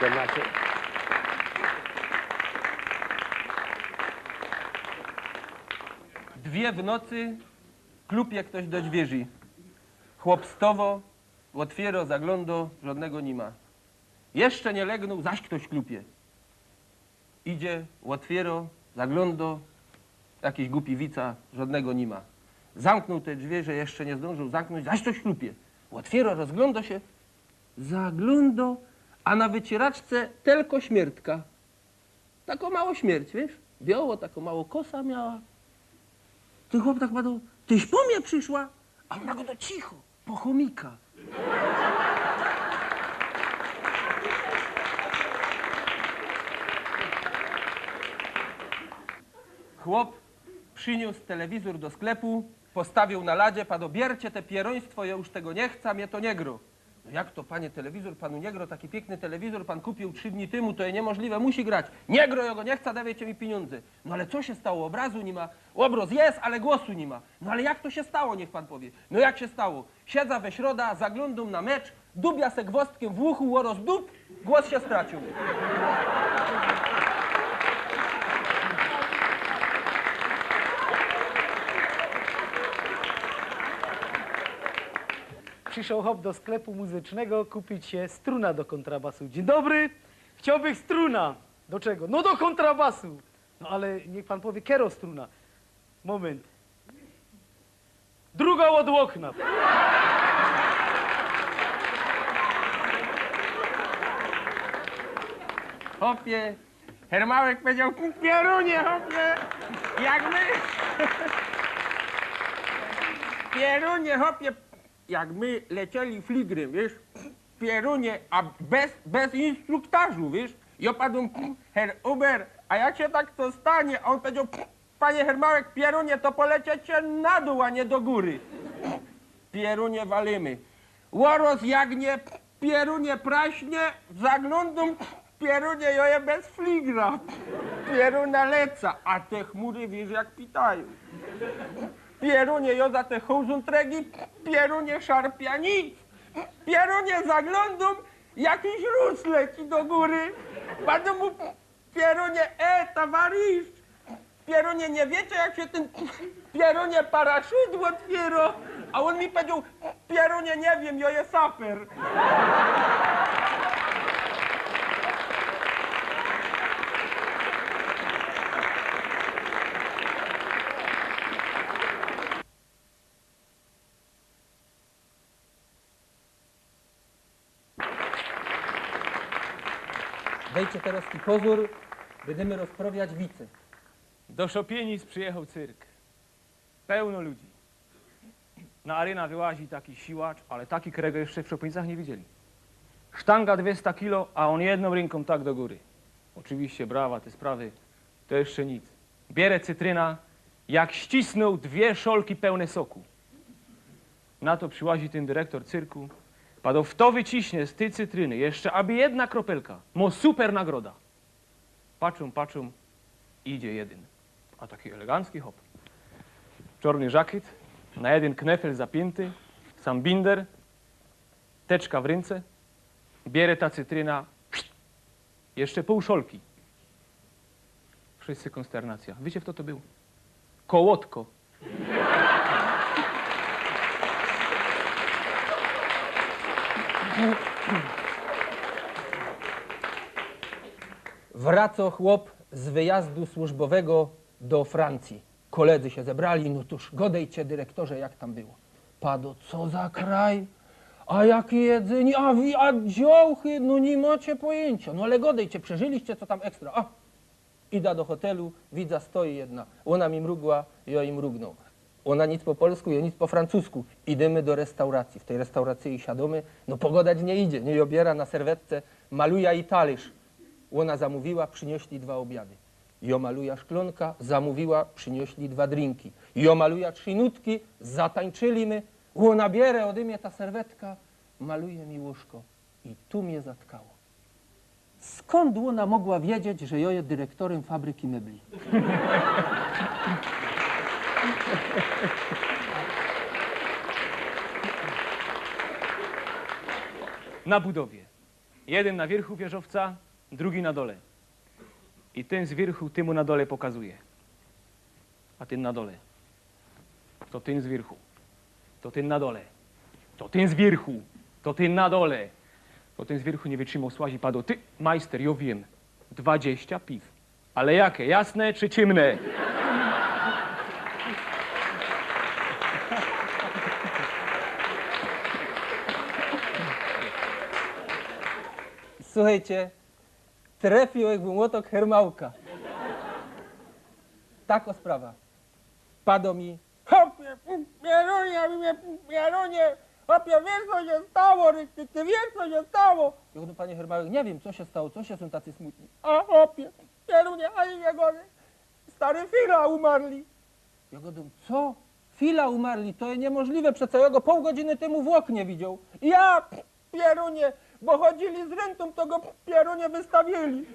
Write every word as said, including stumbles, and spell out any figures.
Ten macie. Dwie w nocy klupie ftoś do dwiyrzi. Chłop stowo, ôtwiyro, zaglōndo, żodnego ni ma. Jeszcze niy legnōł, zaś ftoś klupie. Idzie, ôtwiyro, zaglōndo, jakiś gupi wica, żodnego ni ma. Zamknōł te dwiyrze, jeszcze niy zdōnżōł zamknōńć, zaś ftoś klupie. Ôtwiyro, rozglōndo sie, zaglōndo, a na wycieraczce tylko śmiertka. Tako mało śmierć, wiysz? Bioło, tako mało kosa miała. Tyn chłop tak padoł: „Tyś po mie prziszła?” A ôna godo: „Cicho, po chōmika.” Chłop prziniōs telewizyjōr do sklepu, postawiył na ladzie, padoł: „Biercie te pierōństwo, jo już tego niy chca, mie to niy gro”. „No jak to, panie, telewizyjōr panu niy gro? Taki piykny telewizyjōr pan kupiōł trzi dni tymu, to je niymożliwe, musi grać”. „Niy gro, jo go niy chca, dŏwejcie mi piniōndze”. „No ale co sie stało? Ôbrazu ni ma”. „Ôbrŏz je, ale głosu ni ma”. „No ale jak to sie stało, niych pan powiy”. „No jak sie stało? Siedzã we środa, zaglōndōm na mecz, dubia se gwostkiym w uchō, ôrŏz dup, głos sie straciōł”. Prziszoł chop do sklepu muzycznego kupić sie struna do kōntrabasu. „Dziyń dobry, chciołbych struna”. „Do czego?” „No do kōntrabasu”. „No ale niych pan powiy, kerŏ struna”. „Mōmynt. Drugŏ ôd ôkna”. Chopie, Hermałek powiedzioł: „Pierōnie, chopie, jak my, pierōnie, chopie, jak my lecieli fligrym, wiysz, pierōnie, a bez, bez instruktorzu, wiysz, jo padōm: Herr Ober, a jak sie tak to stanie?” A ôn powiedzioł: „Panie Hermałek, pierōnie, to polecicie na dōł, a niy do gōry. Pierōnie, walimy”. Ôrŏz jak niy, pierōnie, praśnie, zaglōndōm, pierōnie, jo je bez fligra. Pierōna leca, a te chmury, wiysz, jak pitajōm. Pierōnie, jo za te chuzōntregi, pierōnie, szarpia nic. Pierōnie, zaglōndōm, jakiś rus leci do gōry. Padōm mu: „Pierōnie, e, towarisz! Pierōnie, niy wiycie, jak sie tyn, pierōnie, paraszut ôtwiyrŏ?” A ôn mi powiedzioł: „Pierōnie, niy wiym, jo je saper”. Dejcie terŏz pozōr, bydymy rozprŏwiać wice. Do Szopienic przijechoł cyrk. Pełno ludzi. Na aryna wyłazi taki siłacz, ale taki, kerego jeszcze w Szopienicach niy widzieli. Sztanga dwiesta kilo, a ôn jednōm rynkōm tak do gōry. Ôczywiście brawa, te sprawy, to jeszcze nic. Bierze cytryna, jak ścisnōł dwie szolki pełne soku. Na to prziłazi tyn dyrektōr cyrku, padoł: „Fto wyciśnie z tyj cytryny jeszcze aby jedna kropelka, mŏ super nagroda”. Patrzōm, patrzōm, idzie jedyn. A taki elegancki chop. Czŏrny żakiet, na jedyn knefel zapiynty, sam binder, teczka w rynce, bierze ta cytryna, jeszcze pōł szolki. Wszyscy konsternacja. Wiycie, fto to bōł? Kołotko. Wracŏ chłop z wyjazdu służbowego do Francyje. Koledzy sie zebrali: „No tōż godejcie, dyrektorze, jak tam było?” Padoł: „Co za kraj? A jakie jedzynie? A wi-, a dziołchy? No niy mŏcie pojyńciŏ. No ale godejcie, przeżyliście co tam ekstra?” „A”. Idã do hotelu, widzã, stoi jedna. Ôna mi mrugła, jo jij mrugnōł. Ôna nic po polsku, jo nic po francusku. Idymy do restauracyje. W tyj restauracyje siadōmy, no pogodać niy idzie, niy? Jo bierã na serwetce, malujã ji talyrz. Ôna zamōwiła, prziniyśli dwa ôbiady. Jo malujã szklōnka, zamōwiła, prziniyśli dwa drinki. Jo malujã trzi nutki, zatańczyli my. Ôna bierze ôdy mie ta serwetka, maluje mi łōżko. I tu mie zatkało. Skōnd ôna mogła wiedzieć, że jo je dyrektorym fabryki mebli? Na budowie. Jedyn na wiyrchu wieżowca, drugi na dole. I tyn z wiyrchu tymu na dole pokazuje. A tyn na dole. To tyn z wiyrchu. To tyn na dole. To tyn z wiyrchu. To tyn na dole. To tyn z wiyrchu niy wytrzimoł, słazi, padoł: „Ty, majster, jo wiym. Dwadzieścia piw. Ale jake? Jasne czy ciymne?” Suchejcie, trefiłech w młotok hermałka. Tako sprawa. Padoł mi: „Chopie, pierunie, pierunie, chopie, wiysz, co sie stało, ty, ty wiysz, co sie stało?” Jo godōm: „Panie hermałek, niy wiym, co sie stało, co sie sōm tacy smutni?” „A chopie, pierunie, ani niy godej, stary, Fila umarli.” Jo godōm: „Co? Fila umarli? To je niymożliwe, przeca jo go pōł godziny tymu w ôknie widzioł.” „Ja, pierunie, bo chodzili z ryntōm, to go, pierunie, wystawili.”